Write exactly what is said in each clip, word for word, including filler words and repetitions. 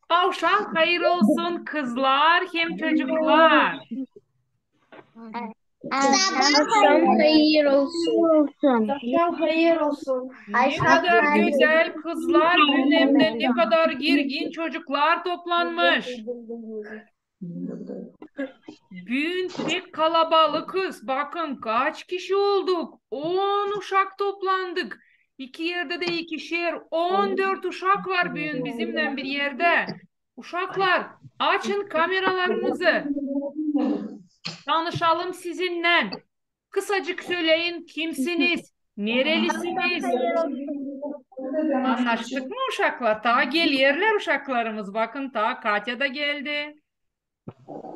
Avşam hayır olsun, kızlar hem çocuklar. Avşam hayır olsun. Avşam hayır olsun. Ne kadar gözäl kızlar, büün hem dä ne kadar girgin çocuklar toplanmış. Büün pek kalabalıkız. Bakın, kaç kişi olduk? On uşak toplandık. İki erdä dä ikişer, on dört uşak var büün bizimnän bir erdä. Uşaklar, açın kameralarınızı. Tanışalım sizinnän. Kısacık söleyin, kimsiniz? Nerelisiniz? Annaştık mı, uşaklar? Taa gelerlär uşaklarımız. Bakın, taa Katya da geldi.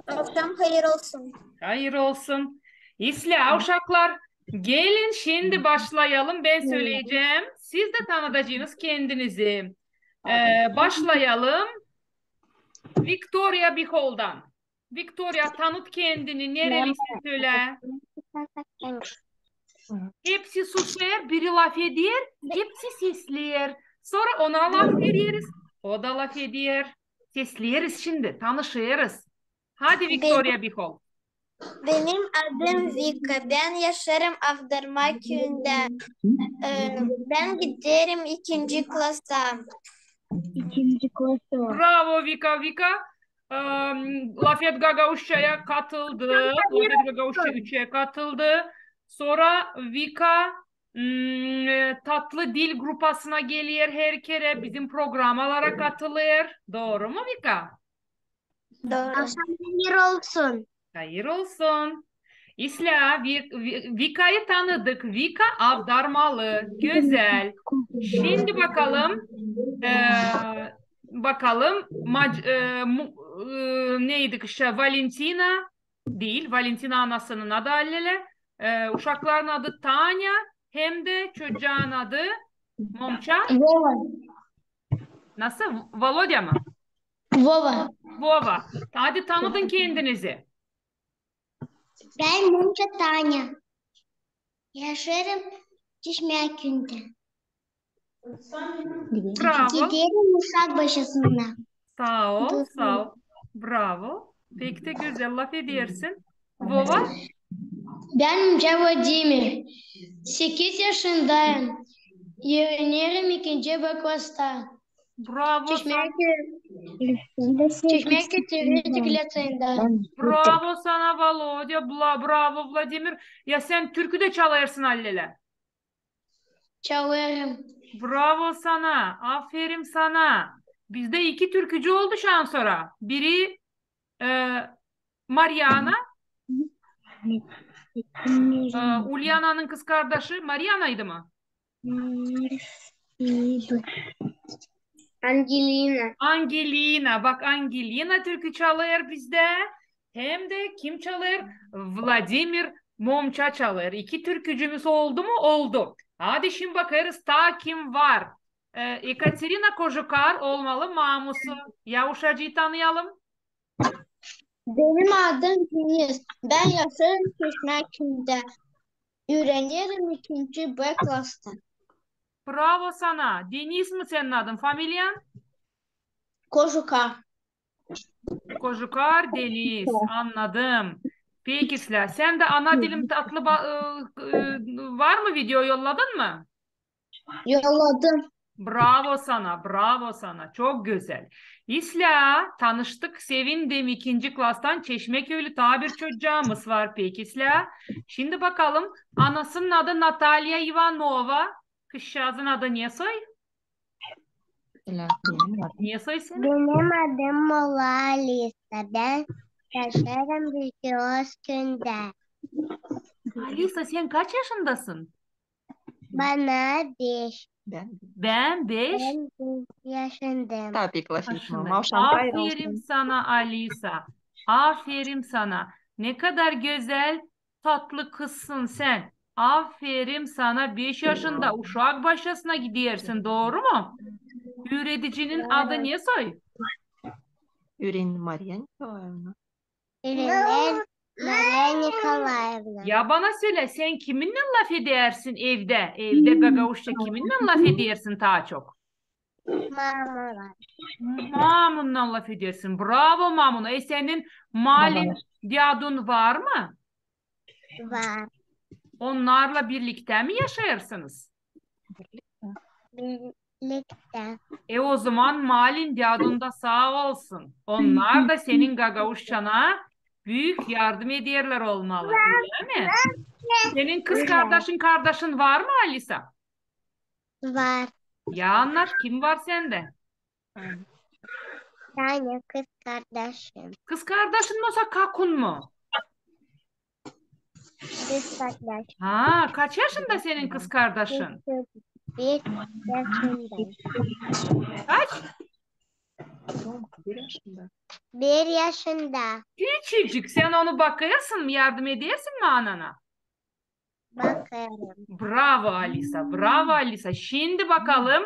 Avşam hayır olsun. Hayır olsun. İslää, uşaklar, gelin şindi başlayalım. Bän söleyecäm. Siz dä tanıdacenız kendinizi. Ee, başlayalım. Viktoriya Biholdan. Viktoriya, tanıt kendini. Nerelisin, sölä. Hepsi susêr, biri lafeder, hepsi sesleer. Sora ona lafederiz, o da lafeder. Sesleriz şindi, tanışêrız. Hadi, Viktoriya Bihol. Benim adım Vika. Bän yaşêêrım Avdarma küüyündä. Ee, bän giderim ikinci klasa. İkinci klasa. Bravo, Vika. Vika, em, Lafet Gagauzçaya katıldı. Lafet Gagauzça üçä katıldı. Sora Vika, m, e, Tatlı dil grupasına geler her kerä, bizim programalara katılêr. Dooru mu, Vika? Dooru. Avşam hayır olsun. Hayır olsun. İslää, Vi-, Vi-, Vikayı tanıdık. Vika avdarmalı, gözäl. Şindi bakalım, e, bakalım, mac-, e, mu-, e, neydi, işte, Valentina diil, Valentina anasının adı Allelä. E, uşakların adı Tanya, hem dä çocuun adı Momça. Vova. Nasıl? Volodya mı? Vova. Vova. Hadi tanıdın kendinizi. Bän Momça Tanya. Yaşêêrım Çeşmäküüyündä. Bravo. Giderim uşak başasına. Saa ol, saa ol. Bravo. Pek dä gözäl lafedersin. Vova? Bän Momça Vladimir. Sekiz yaşındayım. Üürenerim ikinci B klasta. Bravo sana. Çeşmäküü-, Çeşmäküü Türkü liceyindä. Bravo sana, Volodya. Bla-, bravo, Vladimir. Ya sän türkü dä çalêrsın, Allelä? Çalêrım. Bravo sana. Aferin sana. Bizdä iki türkücü oldu şansora. Biri, e, Mariana, e, Ulyananın kızkardaşı Marianaydı mı? Angelina. Angelina. Bak, Angelina türkü çalêr bizdä. Hem dä kim çalêr? Vladimir Momça çalêr. İki türkücümüz oldu mu? Oldu. Hadi şindi bakêrız, taa kim var? E, Ekaterina Kožukar olmalı, mamusu. Ya uşacıı tanıyalım. Benim adım Deniz. Bän yaşêêrım Çeşmäküüyündä. Üürenerim ikinci B klasta. Bravo sana. Deniz mi senin adın, familiyan? Kožukar. Kožukar Deniz. Annadım. Peki, İslää. Sän dä ana dilim tatlı ba-, e, e, var mı, video yolladın mı? Yolladım. Bravo sana, bravo sana. Çok gözäl. İslää, tanıştık, sevindim. İkinci klastan Çeşmeköylü taa bir çocuumuz var. Peki, İslää. Şindi bakalım. Anasının adı Natalya İvanova. Kızçaazın adı ne soy? Ne soy senin? Benim adım Mola Alisa. Bän yaşêêrım Büküloz küüyündä. Alisa, sän kaç yaşındasın? Bana beş. Bän? Bän beş. Bän beş yaşındayım. Taa pek lafetmää. Aferin sana, Alisa. Aferin sana. Ne kadar gözäl, tatlı kızsın sän. Aferin sana. Beş yaşında uşak başasına gidersin, dooru mu? Üüredicinin adı ne soy? Üürenim Mariya Nikolaevna. Üürenim Mariya Nikolayevna. Ya bana sölä, sän kiminnän lafedersin evdä? Evdä gagauzça kiminnän lafedersin taa çok? Mamulan. Mamunnan lafedersin. Bravo, mamuna. E, senin Malin dädun var mı? Var. Onnarlan birliktä mi yaşêêrsınız? Birliktä. E, o zaman Malin dädun da saa olsun. Onnar da senin gagauzçana büük yardım ederlär olmalı, ölä mi? Senin kızkardaşın, kardaşın var mı, Alisa? Var. Ya annat, kim var sendä? Tanya, kızkardaşım. Kızkardaşın mı osa kakun mu? Kızkardaşım. Ha, kaç yaşında senin kızkardaşın? Bir yaşında. Kaç? Bir yaşında. Küçücük. Sän onu bakêrsın mı, yardım edersin mi anana? Bakêrım. Bravo, Alisa, bravo, Alisa. Şindi bakalım.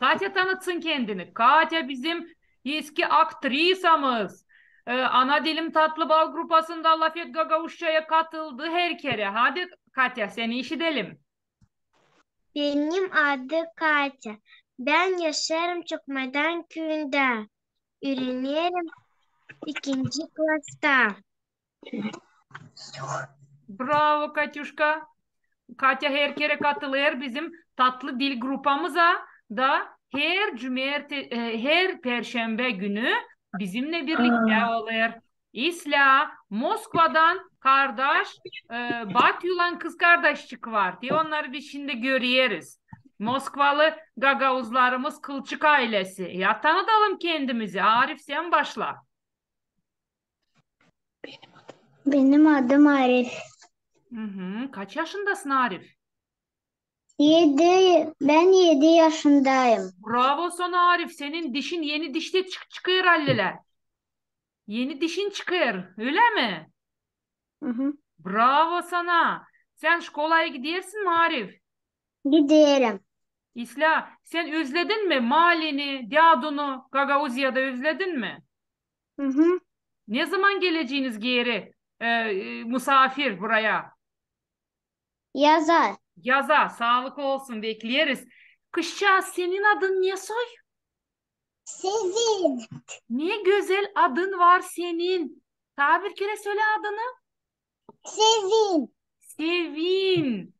Katya tanıtsın kendini. Katya bizim eski aktrisamız. E, Ana dilim tatlı bal grupasında Lafet gagauzçaya katıldı her kerä. Hadi, Katya, seni işidelim. Benim adım Katya. Bän yaşêêrım Çokmadan küüyündä. Üürenerim ikinci klasta. Bravo, Katuşka. Katya her kerä katılêr bizim tatlı dil grupamıza da her cumerte-, e, her perşembä günü bizimnän birliktä olêr. İslää, Moskvadan kardaş, e, Batüylan kızkardaşçık var. Te onnarı biz şindi göreriz. Moskvalı gagauzlarımız, Kılçık aylesi. Ya tanıdalım kendimizi. Arif, sän başla. Benim adım Arif. Hı hı. Kaç yaşındasın, Arif? Edi, bän edi yaşındayım. Bravo sana, Arif. Senin dişin, eni diş tä çık-, çıkêr halizdän. Eni dişin çıkêr, ölä mi? Hı hı. Bravo sana. Sän şkolaya gidersin mi, Arif? Giderim. İslää, sän özledin mi Malini, dädunu, Gagauziyada özledin mi? Hı hı. Ne zaman geleceniz geeri, e, e, musaafir buraya? Yaza. Yaza, saalık olsun, bekleriz. Kızçaaz, senin adın ne soy? Sevin. Ne gözäl adın var senin. Taa bir kerä sölä adını. Sevin. Sevin.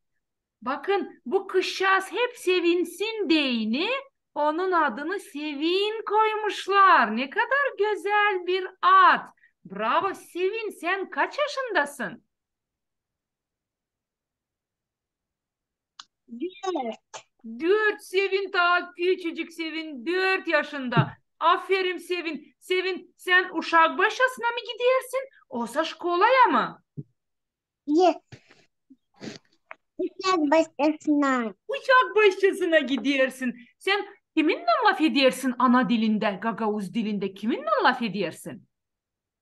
Bakın, bu kızçaaz hep sevinsin deyni, onun adını Sevin koymuşlar. Ne kadar gözäl bir ad. Bravo, Sevin, sän kaç yaşındasın? Dört. Dört, Sevin, taa küçücük Sevin, dört yaşında. Aferin, Sevin. Sevin, sän uşak başçasına mı gidersin, osa şkolaya mı? Ye. Uşak başçasına. Uşak başçasına gidersin. Sän kiminnän lafedersin ana dilindä, gagauz dilindä? Kiminnän lafedersin?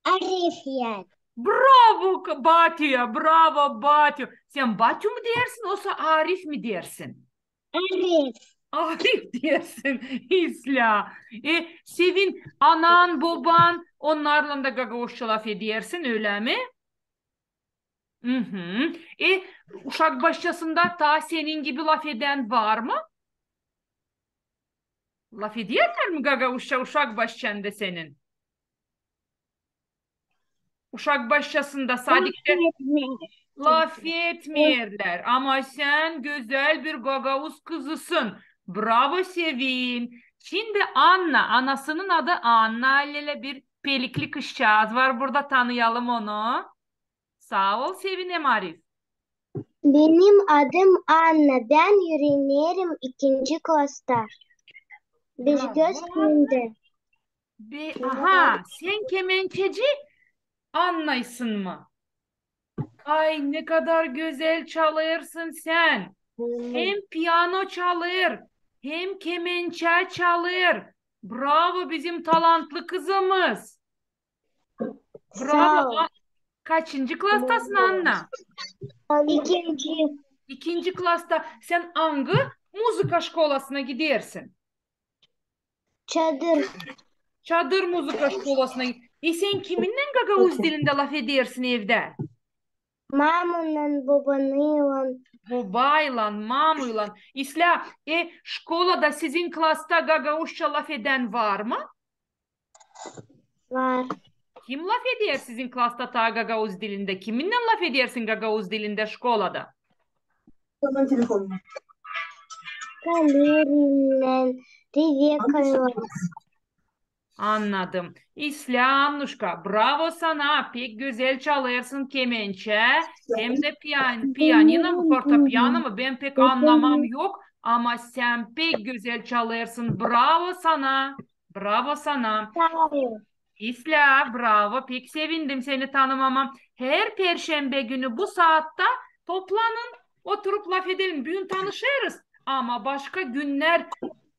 Ariflän. Bravo, ka-, Batüyä, bravo, Batü. Sän Batü mü deersin, osa Arif mi deersin? Arif. Arif deersin, islää. E, Sevin, anan, boban, onnarlan da gagauzça lafedersin, ölä mi? Mhm. E, uşak başçasında taa senin gibi lafedän var mı? Lafederlär mi gagauzça uşak başçanda senin? Uşak başçasında, sadiktä lafetmeerlär. Lafetmeerlär. Ama sän gözäl bir gagauz kızısın. Bravo, Sevin. Şindi Anna, anasının adı Anna, halizdän bir pelikli kızçaaz var burada, tanıyalım onu. Saa ol, Sevin hem Arif. Benim adım Anna. Bän üürenerim ikinci klasta. Bravo. Beşgöz küüyündä. Be-, aha, sän kemençeci Annaysın mı? Ay, ne kadar gözäl çalêrsın sän. Hem piyano çalêr, hem kemençä çalêr. Bravo, bizim talantlı kızımız. Bravo. Saa ol. A-, kaçıncı klastasın, Anna? İkinci. İkinci klasta. Sän angı muzıka şkolasına gidersin? Çadır. Çadır muzıka şkolasına. E, sän kiminnän gagauz dilindä lafedersin evdä? Mamunnan, bobanıylan. Bobaylan, mamuylan. İslää, e, şkolada sizin klasta gagauzça lafedän var mı? Var. Kim lafeder sizin klasta taa gagauz dilindä? Kiminnän lafedersin gagauz dilindä şkolada? Kaleraylan, Rebekkaylan. Annadım. İslää, Annuşka, bravo sana, pek gözäl çalêrsın kemençä, hem dä pian-, pianino mu, fortopiano mu, bän pek annamam yok, ama sän pek gözäl çalêrsın, bravo sana, bravo sana. Saa ol. İslää, bravo, pek sevindim seni tanımama. Her perşembä günü bu saatta toplanın, oturup lafedelim. Büün tanışêrız, ama başka günnär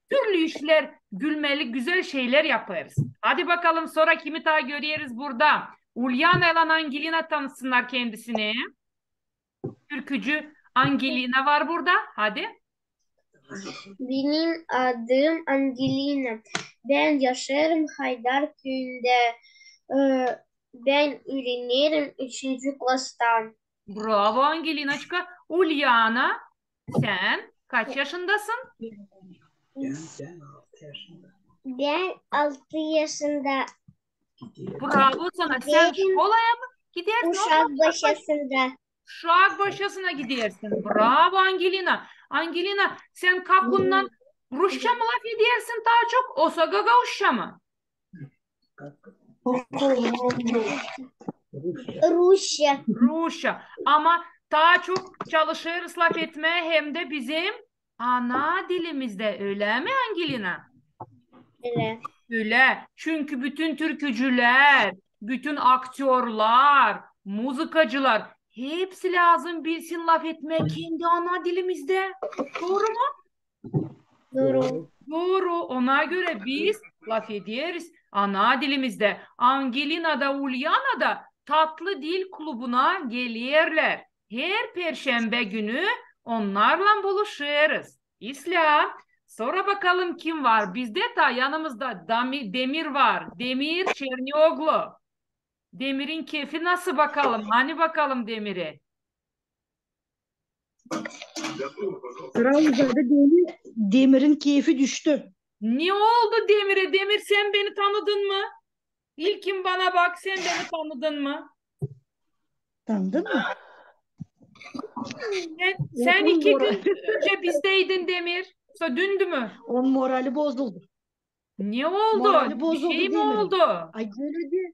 türlü işlär, gülmelik, gözäl şeylär yapêrız. Hadi bakalım, sora kimi taa göreriz burada? Ulyanaylan Angelina tanıtsınnar kendisini. Türkücü Angelina var burada. Hadi. Benim adım Angelina. Bän yaşêêrım Haydar küüyündä. E, bän üürenerim üçüncü klastan. Bravo, Angelinaçka. Ulyana, sän kaç yaşındasın? Bän altı yaşında. Bravo sana. Sän şkolaya mı gidersin? Uşak başasında. Uşak başasına gidersin. Bravo, Angelina. Angelina, sän kakunnan rusça mı lafedersin taa çok, osa gagauzça mı? Rusça. Rusça. Ama taa çok çalışêrız lafetmää hem dä bizim ana dilimizdä, ölä mi, Angelina? Ölä. Ölä. Çünkü bütün türkücülär, bütün aktörlar, muzıkacılar, hepsi lääzım bilsin lafetmää kendi ana dilimizdä. Dooru mu? Dooru. Dooru. Ona görä biz lafederiz ana dilimizdä. Angelina da, Ulyana da Tatlı Dil klubuna gelerlär. Her perşembä günü onnarlan buluşêrız. İslää, sora bakalım, kim var. Bizdä taa yanımızda Dami-, Demir var. Demir Çernioglu. Demirin kefi nasıl bakalım? Ani bakalım Demirä? Sıra uzadı, Demir, Demirin kefi düştü. Ne oldu Demirä? Demir, sän beni tanıdın mı? İlkin bana bak, sän beni tanıdın mı? Tanıdın mı? Sän, sän iki gün öncä bizdäydin, Demir. Sa dündü mü? Onun morali bozuldu. Ne oldu? Morali bozuldu Demir'in. Bir şey mi oldu? Ay, gülüdü.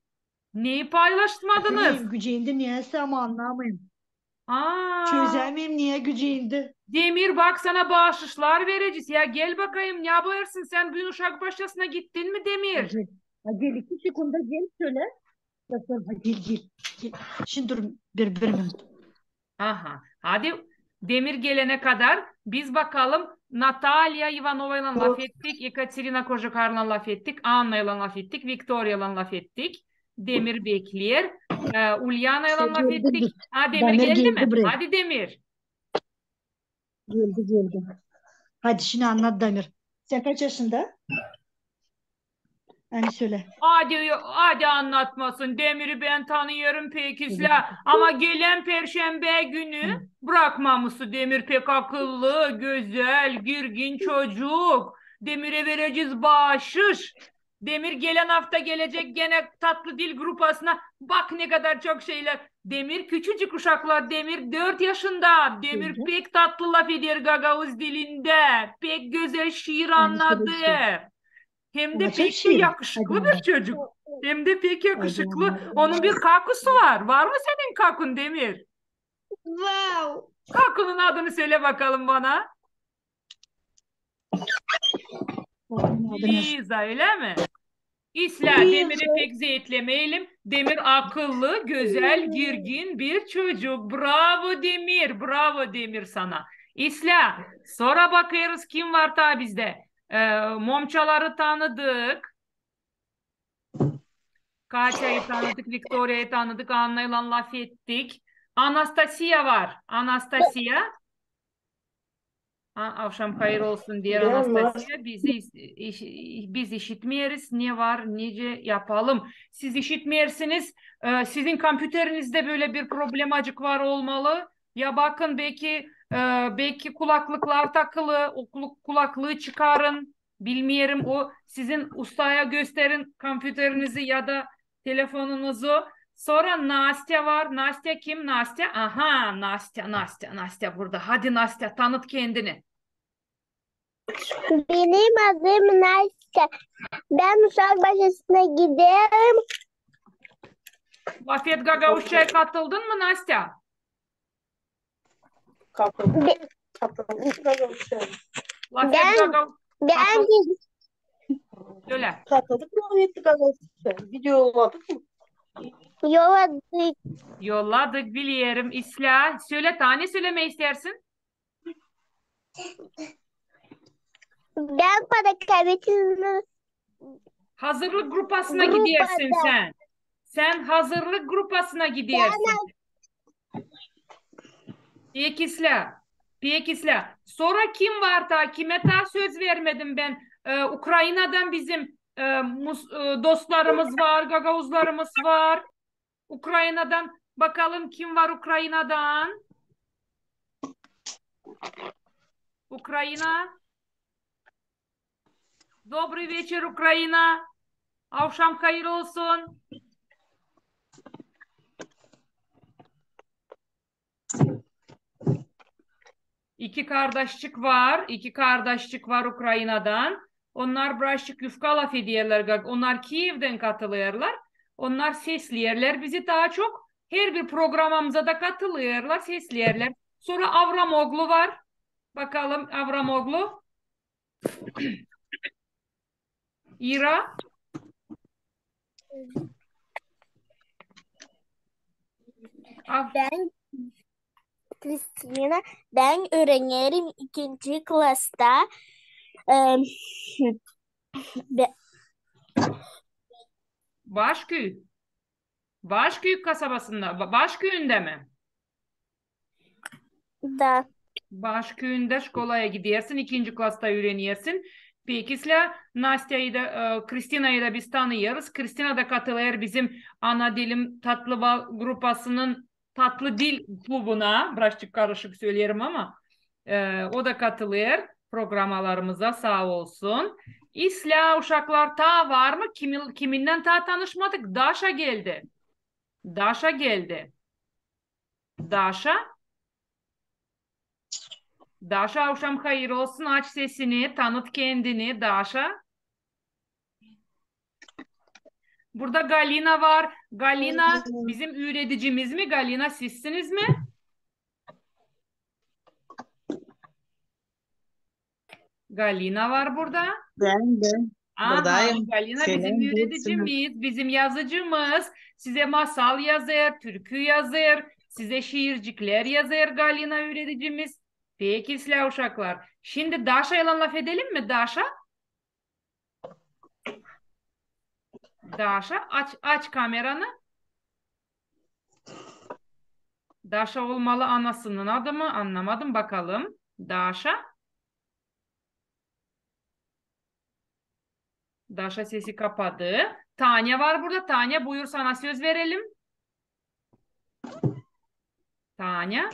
Neyi paylaşmadınız? Bileyim, gücendi, niyesä ama annamêêrım. Aa. Çözämeerim, niye gücendi. Demir, bak, sana baaşışlar verecez. Ya gel bakayım, ne yapêrsın? Sän büün uşak başçasına gittin mi, Demir? Gel. Ha, gel, iki sekunda gel şölä. Ya sän, ha, gel, gel, gel. Şindi dur bir, bir minut. Aha. Hadi Demir gelenä kadar biz bakalım, Natalya İvanovaylan lafettik, Ekaterina Kožukarlan lafettik, Annaylan lafettik, Viktoriyalan lafettik. Demir bekleer. E, Ulyanaylan lafettik. Ha, Demir geldi mi? Hadi Demir. Geldi, geldi. Hadi şindi annat, Damir. Sän kaç yaşında? Ani sölä. Hadi, hadi annatmasın. Demiri bän tanıyêrım pek islää. Ama gelän perşembä günü brakmamışsın. Demir pek akıllı, gözäl, girgin çocuk. Demirä verecez baaşış. Demir gelän afta gelecek genä Tatlı Dil grupasına. Bak, ne kadar çok şeylär. Demir küçücük uşaklar, Demir dört yaşında. Demir pek tatlı lafeder gagauz dilindä. Pek gözäl şiir annadêr. Hem dä pek yakışıklı bir çocuk. Hem dä pek yakışıklı. Onun bir kakusu var. Var mı senin kakun, Demir? Wow. Kakunun adını sölä bakalım bana. Liza, ölä mi? İslää, Demiri pek zeetlemeyelim. Demir akıllı, gözäl, girgin bir çocuk. Bravo, Demir, bravo, Demir, sana. İslää, sora bakêrız, kim var taa bizdä. E, Momçaları tanıdık. Katyayı tanıdık, Viktoriyayı tanıdık, Annaylan lafettik. Anastasiya var. Anastasiya. Ha, avşam hayır olsun diyer Anastasiya. Bizi is-, iş-, biz işitmeeriz. Ne var, nicä yapalım? Siz işitmeersiniz. E, sizin kompüteriniztä bölä bir problemacık var olmalı. Ya bakın, beki, e, beki kulaklıklar takılı, o kulu-, kulaklıı çıkarın. Bilmeerim, o sizin ustaya gösterin kompüterinizi ya da telefonunuzu. Sora Nastya var. Nastya kim? Nastya. Aha, Nastya, Nastya, Nastya burada. Hadi Nastya, tanıt kendini. Benim adım Nastya. Ben uşak başçasına giderim. Lafet gagauzçaya katıldın mı, Nastya? Katıldık. Be- Katıldık gagauzça. Lafet gagauz-, ben katıl-, söyle. Katıldık mı, lafet gagauzça? Video yolladık mı? Yolladık. Yolladık, bilerim. İslää, söyle, taa ne sölemää isteersin? Ben para kavetini Hazırlık grupasına gidersin sen. Sen hazırlık grupasına gidersin. Peki, islää. Peki, islää. Sora kim var taa? Kimä taa söz vermedim bän? E, Ukrainadan bizim, e, mus-, e, dostlarımız var, gagauzlarımız var. Ukrainadan. Bakalım, kim var Ukrainadan? Ukraina. Добрый вечер, Украина. Avşam hayır olsun. İki kardaşçık var, iki kardaşçık var Ukrainadan. Onnar birazçık yufka lafederlär, onnar Kievdän katılêrlar. Onnar sesleyerlär bizi taa çok. Herbir programamıza da katılêrlar, sesleyerlär. Sora Avramoglu var. Bakalım, Avramoglu. İra? Av- Ben Kristina, ben üürenerim ikinci klasta. Em, be- Başküy. Başküy kasabasında, Ba-, Başküüyündä mi? Da. Başküüyündä şkolaya gidersin, ikinci klasta üürenersin. Peki, islää, Nastyayı da, e, Kristinayı da biz tanıyêrız. Kristina da katılêr bizim Ana dilim tatlı bal grupasının Tatlı dil klubuna, birazçık karışık söleerim ama, e, o da katılêr programalarımıza, saa olsun. İslää, uşaklar, taa var mı? Kimi-, kiminnän taa tanışmadık? Daşa geldi. Daşa geldi. Daşa. Daşa, avşam hayır olsun, aç sesini, tanıt kendini, Daşa. Burada Galina var. Galina bizim üüredicimiz mi? Galina, sizsiniz mi? Galina var burada. Ben, ben. Aha, buradayım. Galina bizim üüredicimiz, bizim yazıcımız. Sizä masal yazêr, türkü yazêr, sizä şiirciklär yazêr Galina üüredicimiz. Peki, islää uşaklar. Şindi Daşaylan lafedelim mi, Daşa? Daşa, aç, aç kameranı. Daşa olmalı anasının adı mı? Annamadım, bakalım. Daşa. Daşa sesi kapadı. Tanya var burada. Tanya, buyur, sana söz verelim. Tanya.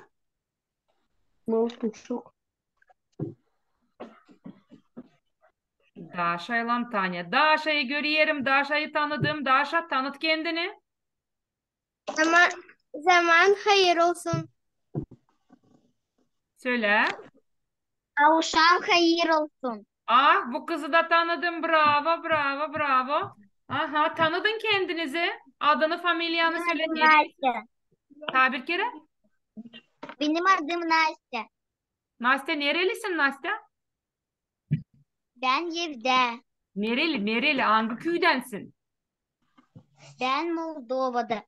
Ne oldu çok? Daşaylan Tanya. Daşayı görerim, Daşayı tanıdım. Daşa, tanıt kendini. Zaman, zaman hayır olsun. Sölä. Avşam hayır olsun. Ah, bu kızı da tanıdım. Bravo, bravo, bravo. Aha, tanıdın kendinizi. Adını, familiyanı sölä. Benim adım Nastya. Taa bir kerä. Benim adım Nastya. Nastya, nerelisin, Nastya? Ben evdä. Nereli, nereli? Angı küüdänsin? Ben Moldovada.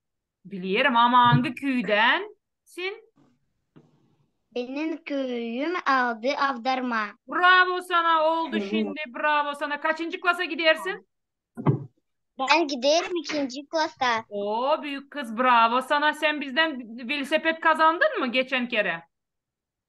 Bilerim, ama angı küüdänsin? Benim küüyüm adı Avdarma. Bravo sana, oldu şindi, bravo sana. Kaçıncı klasa gidersin? Ben giderim ikinci klasa. Oo, büük kız, bravo sana. Sän bizdän velosiped kazandın mı geçän kerä?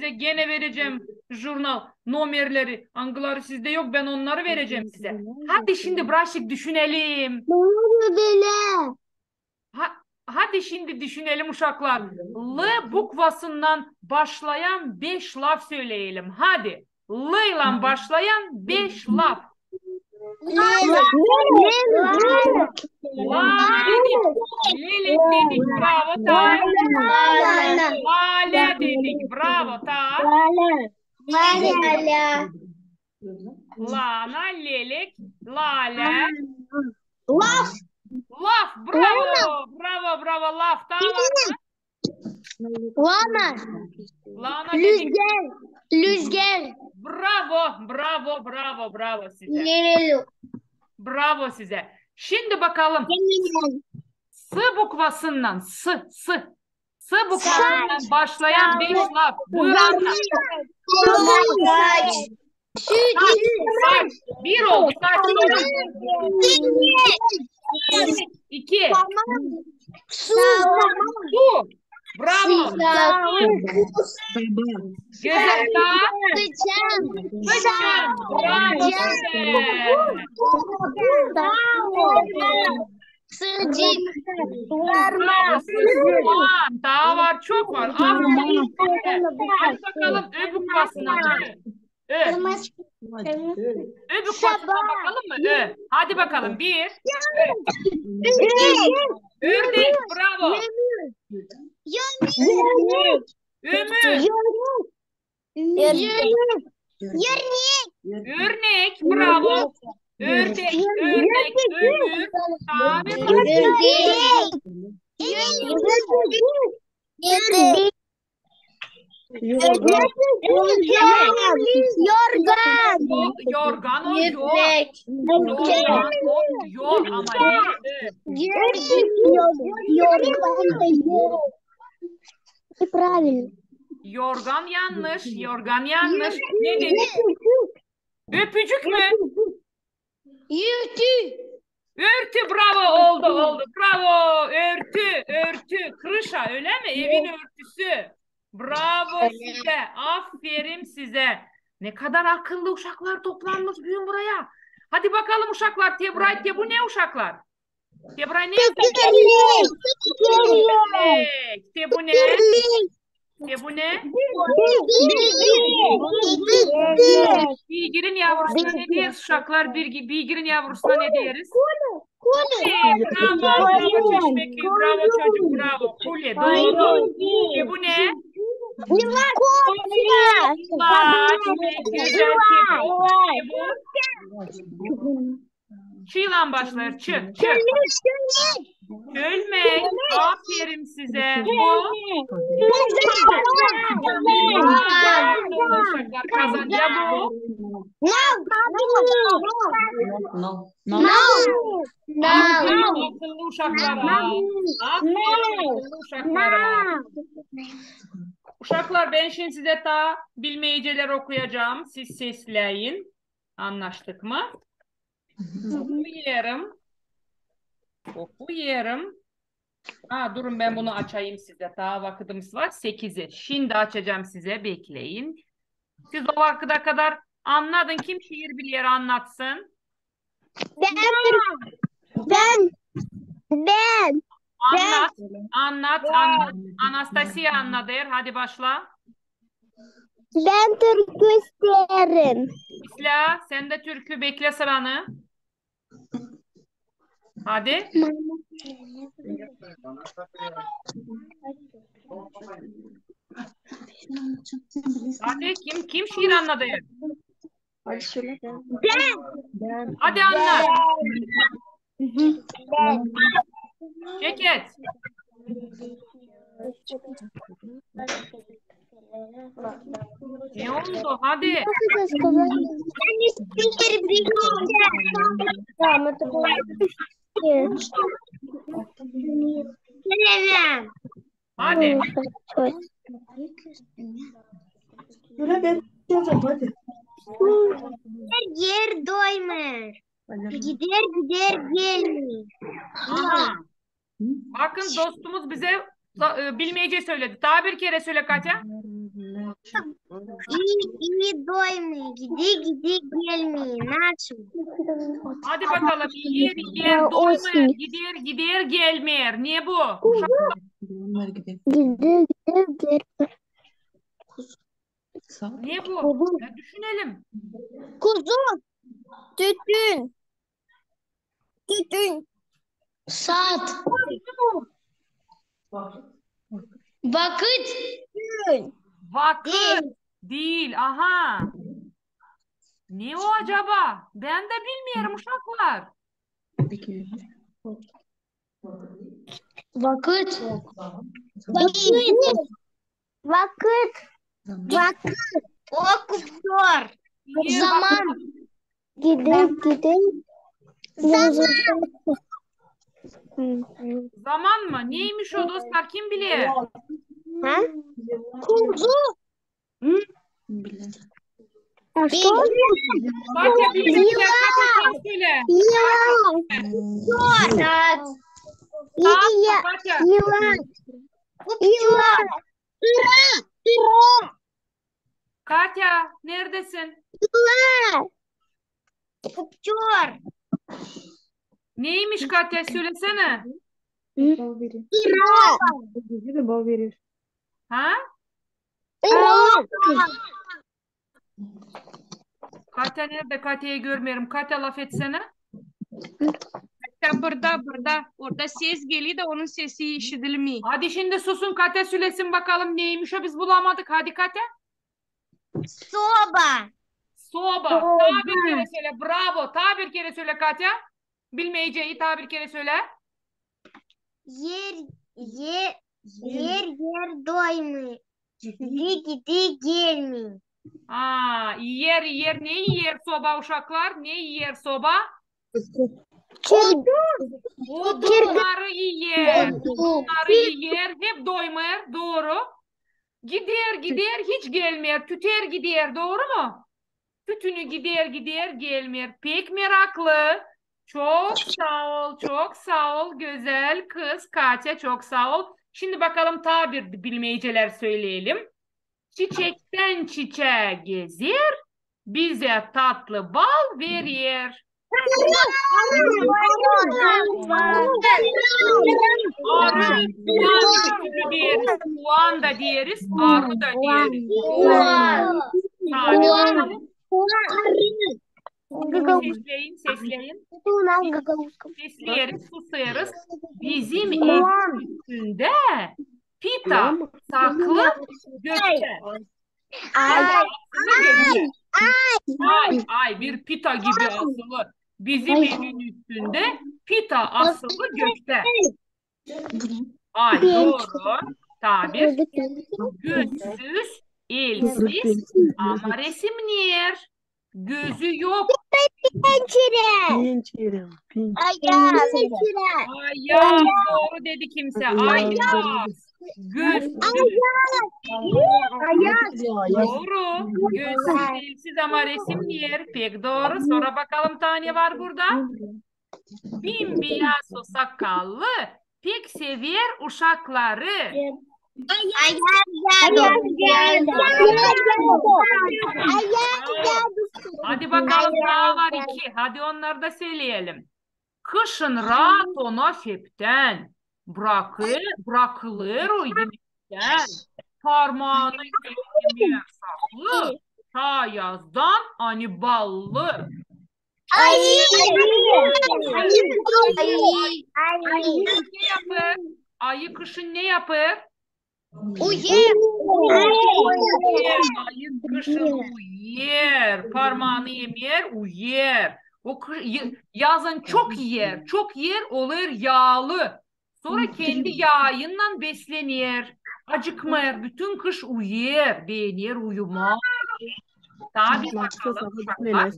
sizä genä verecäm jurnal nomerleri, angıları sizdä yok, bän onnarı verecäm sizä. Hadi şindi birazcık düşünelim. Bana da böyle. Ha, hadi şindi düşünelim, uşaklar. L bukvasından başlayan beş laf söleyelim. Hadi. L ile başlayan beş laf. Lelek. Lelek. Lelek dedik. Bravo, taa. Lale dedik. Bravo, taa. Lana, lelek, lale, laf. Laf. Bravo. Bravo, bravo, laf. Taa var mı? Lana. Lana dedik. Lüzgar. Lüzgar. Bravo, bravo, bravo, bravo sizä. Bravo sizä. Şindi bakalım. S bukvasından, S, S. S bukvasından başlayan beş laf. Buyurun. Saç. Saç. Bir oldu. Saç. İki. Su. Su. Bravo. Gözäl. Taa. Sıçan. Sıçan. Bravo. Sığırcık. Soğan. Taa var, çok var. Aferin. Hadi bakalım, Ö bukvasına. Ö. Ö bukvasına bakalım mı? Ö. Hadi bakalım. Bir. Ö. Ördek. Bravo. Ömür. Örnek. Örnek. Bravo. Ördek. Örnek. Ömür. Taa. Yorgan. Yorgan o, yor. Yorgan o, yor ama ne? Yorgan. Nepravilno. Yorgan yanlış, yorgan yanlış. Ne dedik? Öpücük mü? Örtü. Örtü, bravo, oldu, oldu. Bravo, örtü, örtü. Krışa, ölä mi? Evin örtüsü. Bravo sizä, aferin sizä. Ne kadar akıllı uşaklar toplanmış büün buraya. Hadi bakalım uşaklar, te bura, te bu ne uşaklar? Te bura ne? Tekerlek. Tekerlek. Te bu ne? Te bu ne? Biygirin yavrusuna ne deeriz uşaklar? Bir, biygirin yavrusuna ne deeriz? Kule. Bravo, bravo, çocuk, bravo. Kule, dooru. Te bu ne? Yılan. Yılan. Gözäl. Te bu? Ç ile başlêêr. Ç, ç. Çölmek. Aferin sizä. Bu? Kazan. Ya bu? Akıllı uşaklara. Aferin akıllı uşaklara. Uşaklar, bän şindi sizä taa bilmeyceleri okuyacam. Siz sesläyin. Annaştık mı? Okuyêrım. Okuyêrım. Aa, durun, bän bunu açayım sizä. Taa vakıdımız var. Sekizi. Şindi açacam sizä. Bekleyin. Siz o vakıda kadar annadın. Kim şiir biler, annatsın. Bän. Bän. Bän. Annat. Annat. Annat. Anastasiya annadêr. Hadi başla. Bän türkü isteerim. İslää, sän dä türkü, beklä sıranı. Hadi. Hadi, kim, kim şiir annadı? Hadi, annat. Çeket. Ne oldu? Hadi. Hadi. Şöyle ben yapacağım, hadi. Gider, gider, doymuyor. Gider, gider, gelmiyor. Aha. Bakın, dostumuz bize, e, bilmeyce söyledi. Taa bir kerä söylä, Katya. İi, ii doymuyor. Gider, gider, gelmiyor. Nasıl? Hadi bakalım. İyer, iyer, doymuyor. Gider, gider, gelmeer. Ne bu? Gider, gider, gelmeer. Ne bu? Ya, düşünelim. Kuzu. Tütün. Tütün. Saat. Vakıt. Gün. Vakıt diil. Aha. Ne o acaba? Bän dä bilmeerim, uşaklar. Vakıt. Vakıt. Vakıt. Vakıt. O kupçor. Zaman. Gider, gider. Zaman. Zaman mı? Neymiş o, dostlar? Kim biler? Ha? Kuzu. А что? Katya, bilmeerim. Katya, sen söle. Yılan. Saat mı, Katya? Yılan. Yılan. Katya, neredesin? Yılan. Kupçor. Neymiş, Katya, sölesene. Bal verir. Yılan. Gece de bal verir. Ha? Yılan. Katya nerede? Katyayı görmeerim. Katya, lafetsene. Katya burada, burada. Orada ses geliyor da onun sesi işidilmiyor. Hadi şimdi susun, Katya sölesin bakalım neymiş o, biz bulamadık. Hadi, Katya. Soba. Soba. Soba. Taa bir kerä söle. Bravo. Taa bir kerä söle, Katya. Bilmeyeceyi taa bir kerä sölä. Iyer, iyer, iyer, iyer doymêêr. Gidi, gidi, gelmeer. Aa, iyer, iyer. Ne iyer soba, uşaklar? Ne iyer soba? Odun. Odunları iyer. Odun. Odunları iyer. Hep doymêêr. Dooru. Gider, gider, hiç gelmeer. Tüter, gider. Dooru mu? Tütünü gider, gider, gelmeer. Pek meraklı. Çok saa ol, çok saa ol, gözäl kız Katya, çok saa ol. Şimdi bakalım, taa bir bilmeyceler söleyelim. Çiçektän çiçää gezer, bizä tatlı bal verer. Arı, soğan da deeriz, soğan da deeriz, arı da deeriz. Soğan. Tabii. Sesleyin, sesleyin. Sesleyeriz, susêrız. Bizim evin üstündä pita asılı göktä. Ay, ay, ay, bir pita gibi asılı. Bizim evin üstündä pita asılı göktä. Ay, dooru. Taa bir. Gözsüz, elsiz, ama resimneer. Gözü yok. Pençere. Pençere. Ayaz. Ayaz. Dooru dedi kimsä. Ayaz. Göz. Ayaz. Dooru. Gözsüz, elsiz, ama resimneer. Pek dooru. Sora bakalım, taa ne var burada? Bimbiyaz o sakallı, pek sever uşakları. Ayaz. Hadi bakalım, taa var iki. Hadi onnarı da söleyelim. Kışın raat ona heptän. Brakı-, brakılêr o imektän. Parmaanı imeer saklı. Taa yazdan ani ballı. Ayı. Ayı. Ayı. Ayı. Ayı ne yapêr? Ayı kışın ne yapêr? Uyêr. Uyêr. Ayı kışın uyêr. Parmaanı imeer, uyêr. O kı-, y-, yazın çok iyer, çok iyer, olêr yaalı. Sora kendi yaayınnan beslener. Acıkmêêr, bütün kış uyêr, beener uyumaa. Tabii, bakalım, uşaklar.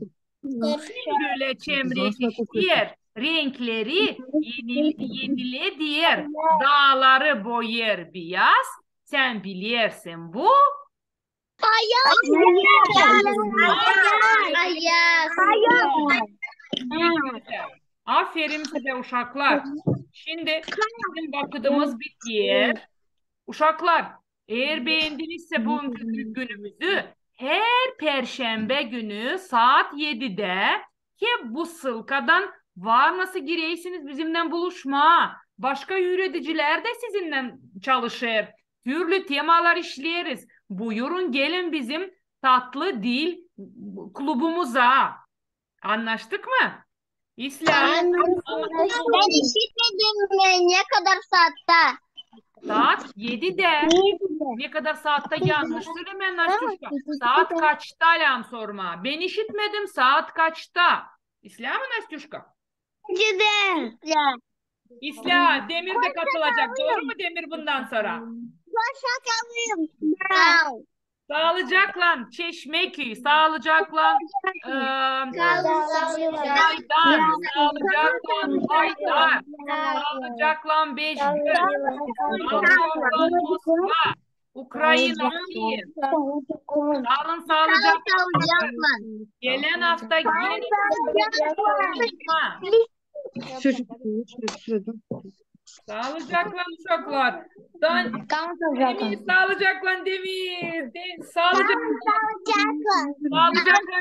Bölä çemrek isteer, renkleri yenil-, yenile deer, daaları boyer biyaz, sän bilersin bu? Ayaz. Ayaz. Ayaz. Aferin sizä, uşaklar. Şindi bizim vakıdımız biter. Uşaklar, eer beendinizsä büünkü gü-, günümüzü, her perşembä günü saat edidä hep bu sılkadan var nasıl girersiniz bizimnän buluşmaa. Başka üüredicilär dä sizinnän çalışêr. Türlü temalar işleeriz. Buyurun, gelin bizim tatlı dil klubumuza. Annaştık mı? İslää. Bän işitmedim, ne kadar saatta. Saat edidä. Ne kadar saatta yannış sölemää, Nastüşka. Saat kaçta lääzım sormaa? Bän işitmedim, saat kaçta? İslää mi, Nastüşka? Edidä. İslää, Demir dä katılacak. Dooru mu, Demir, bundan sora? Hoşça kalın. Bravo. Saalıcaklan, Çeşmeköy, saalıcaklan, e, Maydan, saalıcaklan, Haydar, saalıcaklan, Beşköy, saalıcaklan, Moskva, Ukraina, Kiev. Kalın saalıcaklan. Gelän afta genä saalıcaklan. Saalıcaklan, uşaklar. Demir, saalıcaklan, Demir. De- Saalıcaklan. Saalıcaklan.